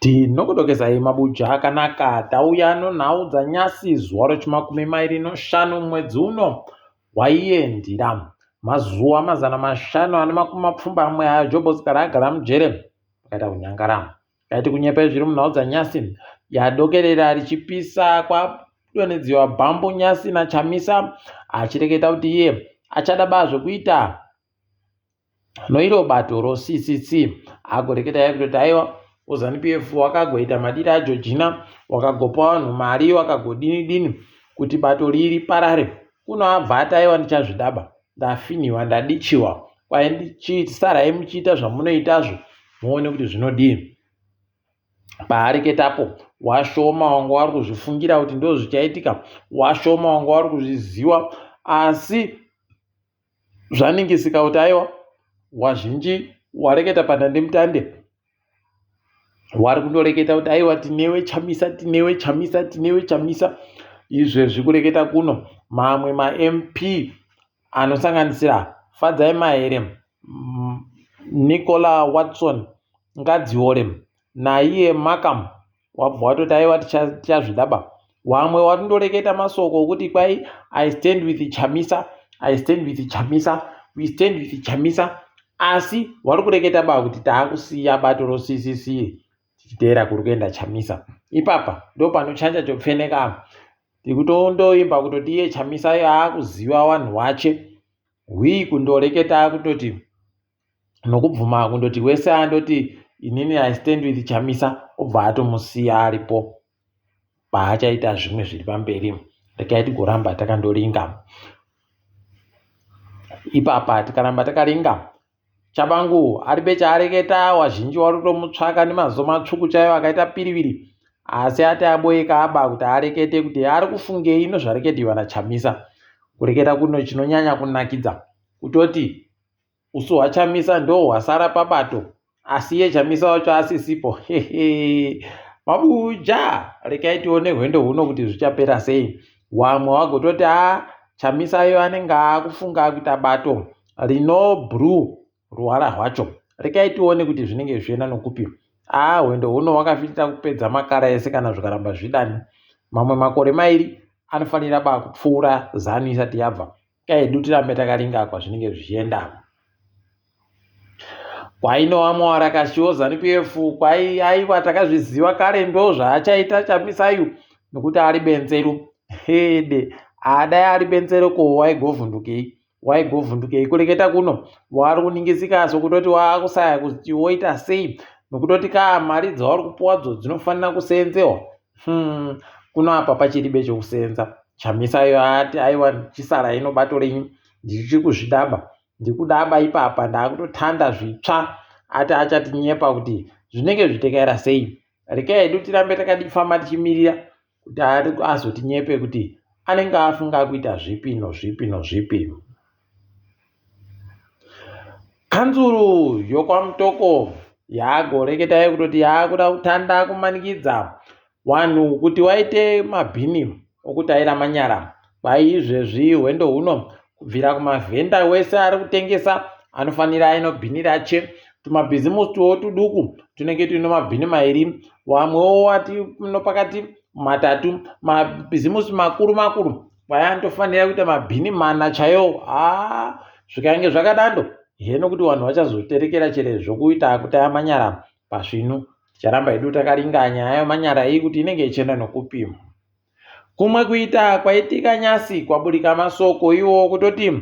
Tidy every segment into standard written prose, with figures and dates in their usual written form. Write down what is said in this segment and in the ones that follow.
Tinokudokezai mabuja akanaka tauya nonhau dzanyasi zuva rechimakumi mairi noshanu mwedzi uno waiye ndira. Mazuva 580 ayo Jobhosi gara agara mujere akaita kunyangara. Kaiti kunyepa zviri munhau dzanyasi yadokerera richipisa kwadonhedziwa bhambu nyasi naChamisa achireketa kuti iye achada ba zvekuita noiro bato roCCC agoreketa iye kutoti aiwa uZanu PF wakagoita madiro aJojina wakagopa vanhu mari wakagodini dini kuti bato riri parare kuno abva ati aiwa ndichazvidaba ndafinhiwa ndadichiwa kwai ndichisarai muchiita zvamunoitazvo muone kuti zvinodii paareketapo washoma wanga wari kuzvifungira kuti ndozvichaitika washoma wanga wari kuzviziwa asi zvaningisika kuti aiwa wazhinji wareketa padandemutande wari kundoreketa kuti aiwa tinewe chamisa tinewe chamisa tinewe chamisa izvezvi kureketa kuno mamwe mamp anosanganisira fadzai mahere nicola watson ngadziore naiye markham wabva watoti aiwa tichazvida ba wamwe watondoreketa masoko okuti kwai I stand with Chamisa, I stand with Chamisa, we stand with Chamisa, asi wari kureketa ba kuti taakusiya bato roCCC tichiteera kuri kuenda Chamisa. Ipapa ndo panochanja chopfeneka apa tikutondoimba kutoti iye Chamisa yaakuziva wanhu wache hwii kundoreketa kutoti nokubvuma kundoti wese andoti inini I stand with Chamisa obva atomusiya aripo paachaita zvimwe zviri pamberi. Regai tigoramba takandoringa ipapa. Tikaramba takaringa, Chabangu aribe chaareketa. Wazhinji wari kutomutsvaka nemaziso matsvuku chaiwo akaita piriviri, asi ati aboeka aba kuti arekete kuti ari kufungei nozvareketiwa naChamisa. Kureketa kuno chinonyanya kunakidza kutoti usu hwaChamisa ndo hwasara pabato, asi iye Chamisa wacho asisipo. Hehe, mabuja, rekai tione hwendo huno kuti zvichapera sei. Wamwe wagototi a Chamisa iyo anenge akufunga kuita bato rino blue ruwara rwacho. Rekai tione kuti zvinenge zvichienda nokupi. A hwendo huno hwakafitira kupedza makara ese kana zvikaramba zvidani. Mamwe makore mairi anofanira ba kupfuura Zanu isati yabva. Kaedu tirambe takaringa kwazvinenge zvichienda. Kwainova muwarakashiwo Zanu PF kwai aiwa takazviziva kare ndo zvaachaita Chamisayu nokuti ari benzeru. Hede, adai ari benzeru ko waigovhundukei? Waigovhundukei kureketa kuno wari kuningisika sokutoti waakusaya kuti woita sei nokutoti kaa mari dzauri kupuwadzo dzinofanira kuseenzewa. Kuno apa pachiri bechokuseenza. Chamisa iyo ati aiwa chisara ino bato renyu ndichiri kuzvidaba ndikudaba ipapa ndaakutotanda zvitsva. Ati achatinyepa kuti zvinenge zvitekaira sei. Rekai hedu tirambe takadifamba tichimirira kuti azotinyepe kuti anenge afunga kuita zvipi nozvipi nozvipi. Kanzuru yokwaMutoko yaagoreketa kutoti yaakuda kutanda kumanikidza wanhu kuti waite mabhini okutaira manyara. Kwai izvezvi hwendo huno kubvira kumavhenda wese ari kutengesa anofanira aino bhini rache. Tumabhizimusi tuwo tuduku tunenge tuine mabhini mairi, wamwewo wati nopakati matatu. Mabhizimusi makuru makuru kwai anotofanira kuita mabhini mana chaiwo. Haa zvikange zvakadando heno kuti vanhu vachazoterekera chere zvokuita kutaya manyara pasvinu. Ticharamba hedu takaringa nyaya yemanyara iyi kuti inenge ichienda nokupi. Kumwe kuita kwaitika nyasi kwaburika masoko iwo kutoti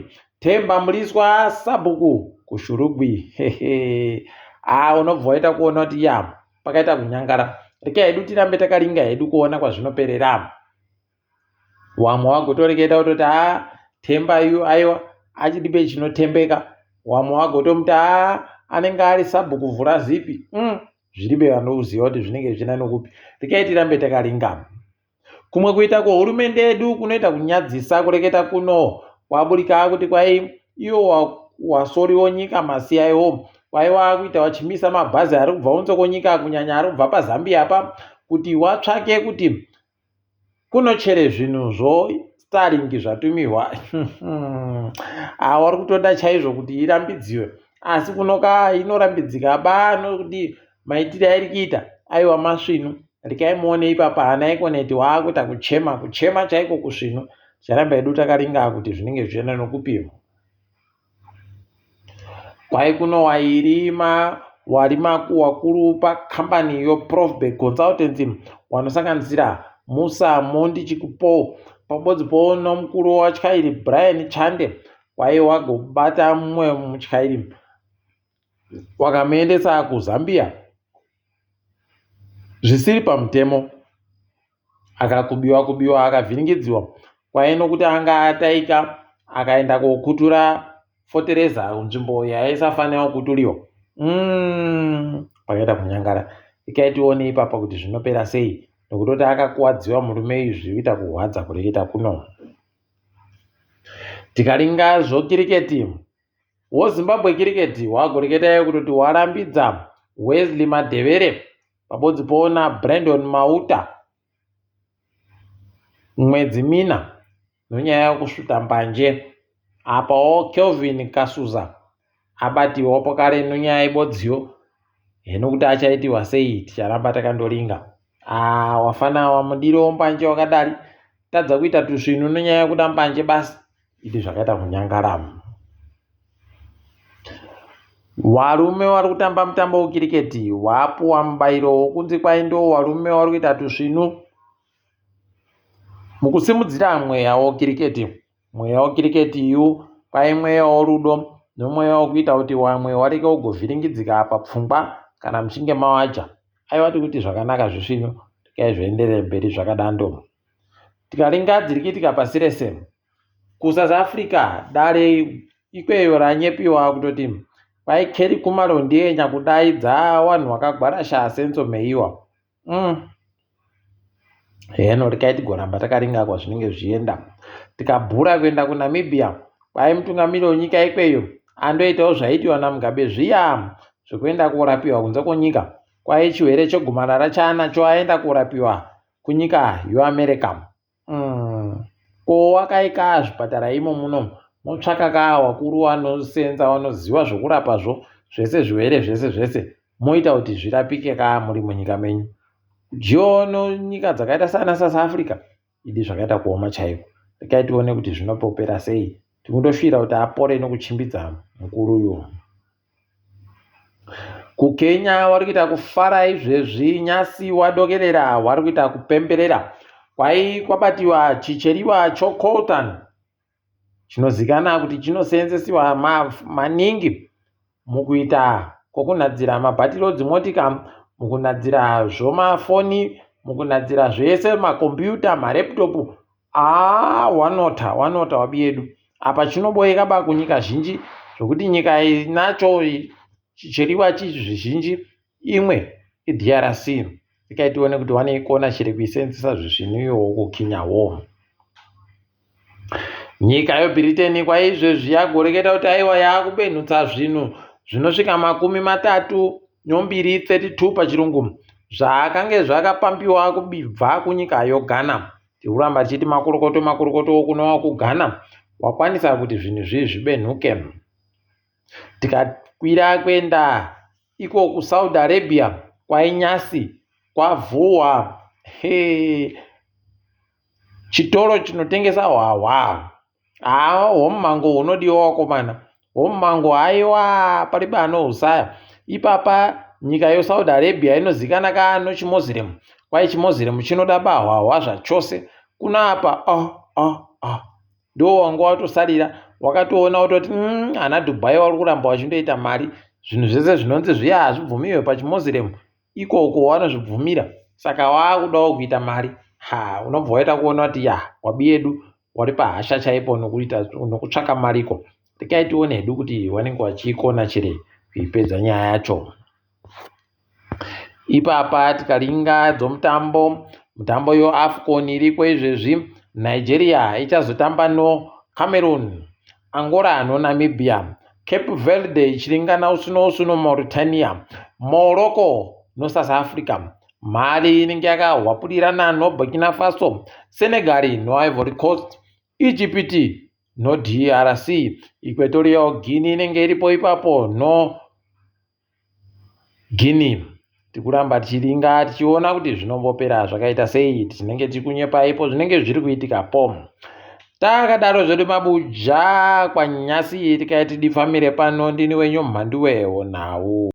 Themba Mliswa sabhuku kuShurugwi. Hehe, aa unobva waita kuona kuti ya pakaita kunyangara. Rekai hedu tirambe takaringa hedu kuona kwazvinoperera. Wamwe wagotoreketa kutoti haa Themba yu aiwa achidipe chinotembeka. Wamwe wagotomuti haa anenge ari sabhuku vhura zipi. Zviribe vanoziva kuti zvinenge zvichienda nokupi. Rekai tirambe takaringa. Kumwe kuita kwehurumende yedu kunoita kunyadzisa kureketa kuno kwaburika kuti kwai iwo wasoriwo nyika masiya iwo kwai wakuita wachimisa mabhazi ari kubva unze kwonyika kunyanya ari kubva paZambia pa kuti watsvake kuti kunochere zvinhu zvo Starlink zvatumirwa. Awa uri kutoda chaizvo kuti irambidziwe, asi kunoka inorambidzika ba nokuti maitire airi kuita Aiwa masvinu rekai muone ipapa ana Econet waakuita kuchema kuchema chaiko kusvinu. Ticharamba hedu takaringa kuti zvinenge zvichienda nokupi. Kwai kuno wairima wari wakuru pakambani yoProfbet Consultancy wanosanganisira Musa Mondi Chikupo pabodzi po nomukuru watyairi Brian Chande kwai wagobata mumwe mutyairi wakamuendesa kuZambia zvisiri pamutemo akakubiwa kubiwa akavhiringidziwa kwai nokuti anga ataika akaenda kokutura fotereza nzvimbo yaisafanira kuturiwa mm, pakaita kunyangara ikai tione ipapa kuti zvinopera sei nokutoti akakuwadziwa murume izvi zvikuita kurwadza kureketa kuno tikaringa zvokiriketi woZimbabwe Cricket wagoreketa kutoti warambidza Wesley Madhevere pabodzi poona Brandon Mauta mwedzi mina nonyaya yekusvuta mbanje. Apawo Kelvin Kasuza abatiwawo pakare nonyaya yebodziyo heno kuti achaitiwa sei ticharamba takandoringa. Ah, wafana wamudiro mbanje wakadari tadza kuita tusvinu nonyaya yekuda mbanje basi idi zvakaita kunyangara. Warume wari kutamba mutambo wekiriketi wapuwa mubairo wokunzi kwai ndo warume wari kuita tusvinu mukusimudzira mweya wekiriketi. Mweya wekiriketi yu kwai mweya worudo nomweya wokuita kuti wamwe wareke kugovhiringidzika papfungwa kana muchinge mawaja. Aiwa tikuti zvakanaka zvisvinu regai zvienderere mberi zvakadando. Tikaringa dziri kuitika pasi rese kuSouth Africa dare ikweyo ranyepiwa kutoti kwai Kelly Khumalo ndiye nyakudaidza vanhu vakagwarasha Senzo Meyiwa. Mm. Heno regai tigoramba takaringa kwazvinenge zvichienda. Tikabhura kuenda kuNamibia kwai mutungamiri wenyika ikweyo andoitawo zvaiitiwa naMugabe zviya zvekuenda korapiwa kunze kwenyika. Kwai chirwere chegomarara chaanacho aenda korapiwa kunyika yoAmerica. Mm. Ko wakaika zvipatara imo muno motsvaka ka wakuru wanosenza wanoziva zvokurapazvo zvese zvirwere zvese zvese moita kuti zvirapike ka muri munyika menyu. Jiono nyika dzakaita saana South Africa idi zvakaita kuoma chaiko. Regai tione kuti zvinopopera sei. Tikundosvira kuti apore nokuchimbidza mukuru uyu. KuKenya wari kuita kufara izvezvi nyasi wadokerera wari kuita kupemberera kwai kwabatiwa chicheriwa chocoltan chinozikana kuti chinoseenzesiwa maningi mukuita kwokunhadzira mabhatiri edzimotika mukunhadzira zvomafoni mukunhadzira zvese makombiyuta mareputopu Haa wanota wanota wabi yedu apa chinoboeka ba kunyika zhinji zvokuti nyika inacho chiriwa chizhinji imwe iDRC ikai tione kuti wanoikona chiri kuisenzesa zvisvinu iwowo kukinyawo nyika yeBritain kwaizvezvi yagoreketa kuti aiwa yakubenhutsa zvinhu zvinosvika makumi matatu nombiri 32 pachirungu zvakange zvakapambiwa kubva kunyika yoGhana Tiri kuramba tichiti makorokoto makorokoto kunova kuGhana wakwanisa kuti zvinhu izvi zvibenhuke. Tikakwira kuenda iko kuSaudi Arabia kwainyasi kwavhurwa chitoro chinotengesa hwahwa. Haa homumango hunodiwa wakomana. Homumango haiwa paribe anohusaya. Ipapa nyika yeSaudi Arabia inozikana ka nochimoziremu. Kwai chimoziremu chinoda bahwahwa zvachose. Kuna apa ah ah ah. Ndiwo wanga watosarira wakatoona wototi mm, ana Dubai wari kuramba wachindoita mari. Zvinhu zvese zvinonzi zviya hazvibvumiwe pachimoziremu. Ikoko wanozvibvumira saka waakudawo kuita mari. Ha unobva waita kuona kuti ya wabi yedu wari pahasha chaipo nokuita nokutsvaka mariko rekai tione hedu kuti wanenge wachiikona chire kuipedza nyaya yacho ipapa tikaringa dzomutambo mutambo yoafcon iriko izvezvi nigeria ichazotamba nocameroon angola nonamibia cape verde ichiringana usuno usuno mauritania morocco nosouth africa Mali inenge yakahwapurirana noBurkina Faso, Senegal noIvory Coast, Egypt noDRC, Equatorial Guinea inenge iripo ipapo no Guinea. Tikuramba tichiringa tichiona kuti zvinombopera zvakaita sei. Tinenge tichikunyepaipo zvinenge zviri kuitikapo. Takadaro zvedu mabuja kwanyasi tikaiti dipfamire pano ndini wenyu mhanduwe wonhau.